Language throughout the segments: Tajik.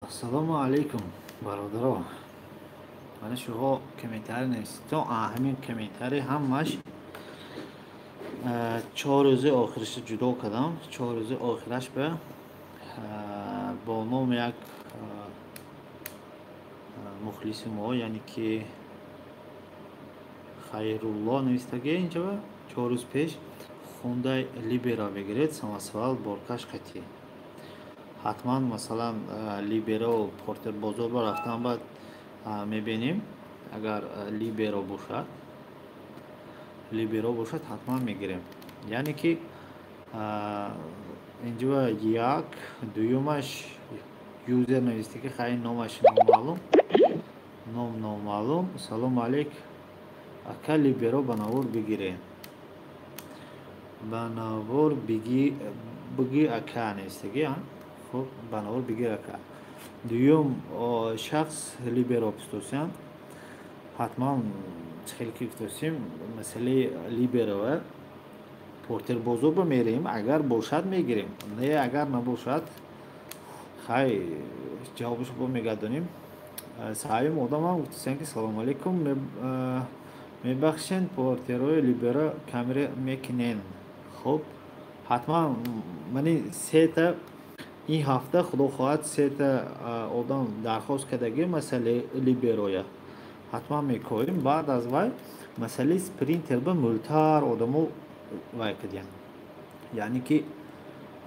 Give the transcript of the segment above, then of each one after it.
Ассалому алайкум, бародаро. Мана шумо комментарий нависитон, ҳамин комментарий ҳамаш 4 рӯзи охирашро ҷудо кардам. 4 рӯзи охираш ба бо номи як мухлиси мо, яъне ки Хайрулло навистагӣ инҷа. 4 рӯз пеш Хундай Либеро мегиред, самосвал боркаш қатӣ ҳатман. Масалан, Либеро Портер бозор ба рафтан баъд мебинем. Агар Либеро бошад, Либеро бошад, ҳатман мегирем. Яъне ки инҷа як дуюмаш юзер нависте, ки хай, номаш номаълум, ном номаълум. Салому алейк, ака, Либеро ба навор бигирем, ба навор биги, ака, навистагӣ. Хуб, ба навор бигир, ака. Дуюм шахс Либеро пустосиям. Ҳатман, хеле ки гуфтосим, масъалаи Либерова Портер бозор ба мерем, агар бошад, мегирем, не, агар набошад, хай, ҷавобашо бо мегардонем. Сеюм одамам гуфтасиям, ки салому алейкум, мебахшен, Портерои Либеро камера мекунен? Хуб, ҳатман. Мани сета ин ҳафта, худо хоҳад, сета одам дархост кардагӣ масъалаи Либероя ҳатман мекорем. Баъд аз вай масъалаи Спринтер ба мӯлтар одамо вай кардиянд, яъне ки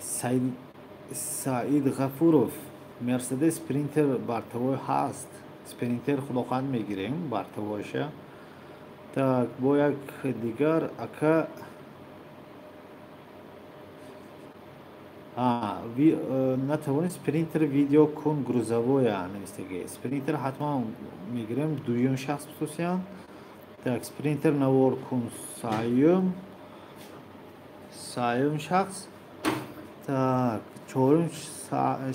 Саид Ғафуров, Мерседес Спринтер бортовой ҳаст? Спринтер, худо хоҳад, мегирем бортовойша. Так, бо як дигар ака натавонед Спринтер видео кун, грузовоя, навистагӣ. Спринтер ҳатман мегирем, дуюм шахс хусусиян. Так, Спринтер навор кун, сеюм шахс. Так, чорум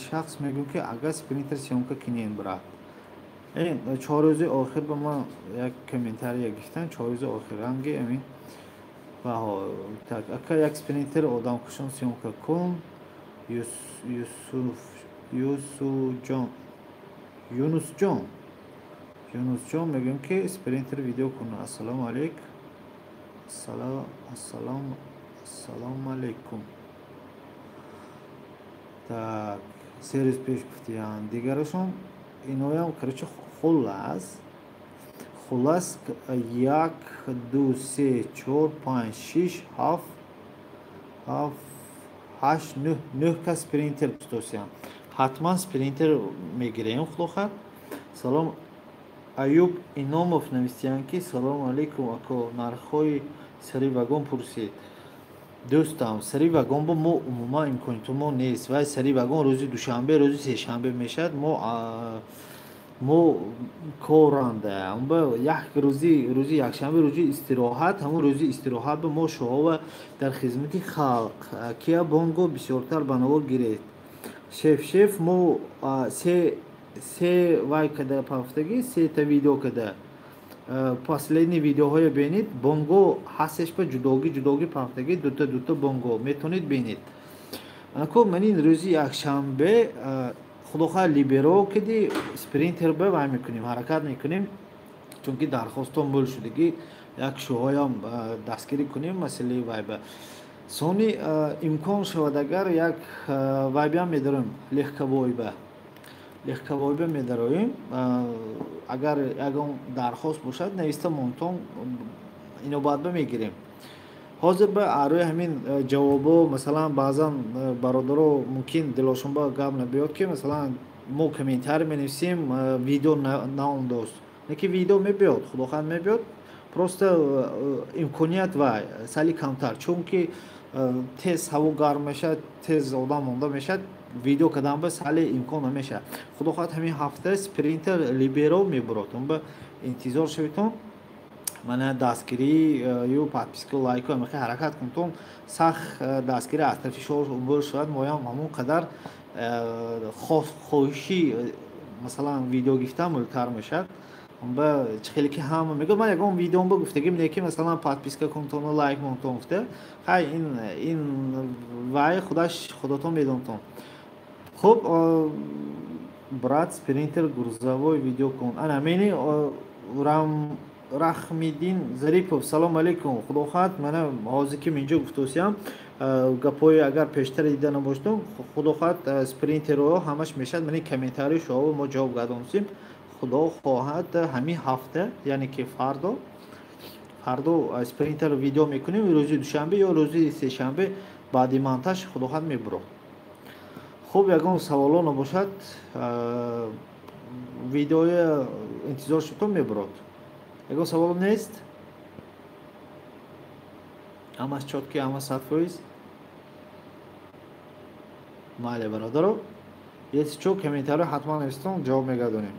шахс мегӯм, ки агар Спринтер съёмка кинем, брат. 4 рӯзи охир ба ман як комментария гирифтам, 4 рӯзи охир ранги амин. Так, ака, як Спринтер одамкушон съёмка кун. Юсуф, Юсуҷон, Юнусҷон, Юнусҷон мегӯем, ки Спринтер видео кун. Ассалому алейк, ассалому алейкум. Так, 3 рӯз пеш гуфтиянд дигарашон, иноям. Короче, хуллас, як, ду, се, чор, панҷ, шиш, ҳафт, ҳашт, нӯҳ, нӯҳ кас Спринтер пустосиям. Ҳатман Спринтер мегирем, худо хоҳад. Салом, Аюб Иномов навистиянд, ки салому алейкум, ако, нархҳои сари вагон пурсид. Дӯстам, сари вагон бо мо умуман имкониту мо нест. Вай сари вагон рӯзи душанбе, рӯзи сешанбе мешавад. Мо коранда як рӯзи, рӯзи якшанбе рӯзи истироҳат, ҳамон рӯзи истироҳат ба мо шоҳова дар хизмати халқ. Кия Бонго бисёртар ба навор гиред, шеф. Шеф, мо се вай када пафтагӣ, сета видео када. Последний видеоҳоя бинед, Бонго ҳастеш, ба ҷудогӣ ҷудогӣ пафтагӣ, дута дута Бонго метавонед бинед. Анако ман ин рӯзи якшанбе, худохоҳ, Либеро киди Спринтер ба вай мекунем, ҳаракат мекунем, чунки дархостҳо мӯл шудагӣ, як шӯҳоям дастгирӣ кунем масъалаи вайба. Сони имкон шавад, агар як вайбиам медорем, легковойба, легковойба медароем. Агар ягон дархост бошад, нависта монтон, инобатба мегирем. Ҳозир ба рӯи ҳамин ҷавобо, масалан, баъзан бародаро мумкин дилошон ба гап набиёд, ки масалан мо комментарий менависем, видео наондост. Лекин видео мебиёд, худохоҳад, мебиёд, просто имконият вай сали камтар, чунки тез ҳаво гарм мешавад, тез одам монда мешавад, видео кардан ба сали имкон намешавад. Худо хоҳад, ҳамин ҳафта Спринтер, Либеро мебурод, он ба интизор шавитон. Мана дастгирӣ ю подписка, лайку амихе ҳаракат кунтон, сахт дастгирӣ аз тарафи шумо умур шавад, моям ҳамон қадар хоҳиши, масалан, видео гирифтан мӯлтар мешавад. Ба чӣ хеле ки ҳама мегӯяд, ман ягон видеом ба гуфтагим не, ки масалан подписка кунтону лайк монтон гуфта. Хай, ин вай худаш худотон медонтон. Хуб. Брат, Спринтер грузовой видео кун. Ана мени Рахмиддин Зарипов, салом алейкум. Худо хоҳад, мана ҳозир ки инҷо гуфтосиям, гапҳои агар пештар дида набоштум, худо хоҳад, Спринтеро ҳамаш мешавад. Мани комментарии шумо мо ҷавоб гардонсем. Худо хоҳад, ҳамин ҳафта, яъне ки фардо Спринтер видео мекунем. Рӯзи душанбе ё рӯзи сешанбе баъди монтаж, худо хоҳад, мебурод. Хуб, ягон саволо набошад, видеои интизор шудто мебурод. Ягон савол нест, ҳамаш чёткий, ҳама 100%. Майли, бародаро, если чо, комментарио ҳатман навистон, ҷавоб мегардонем.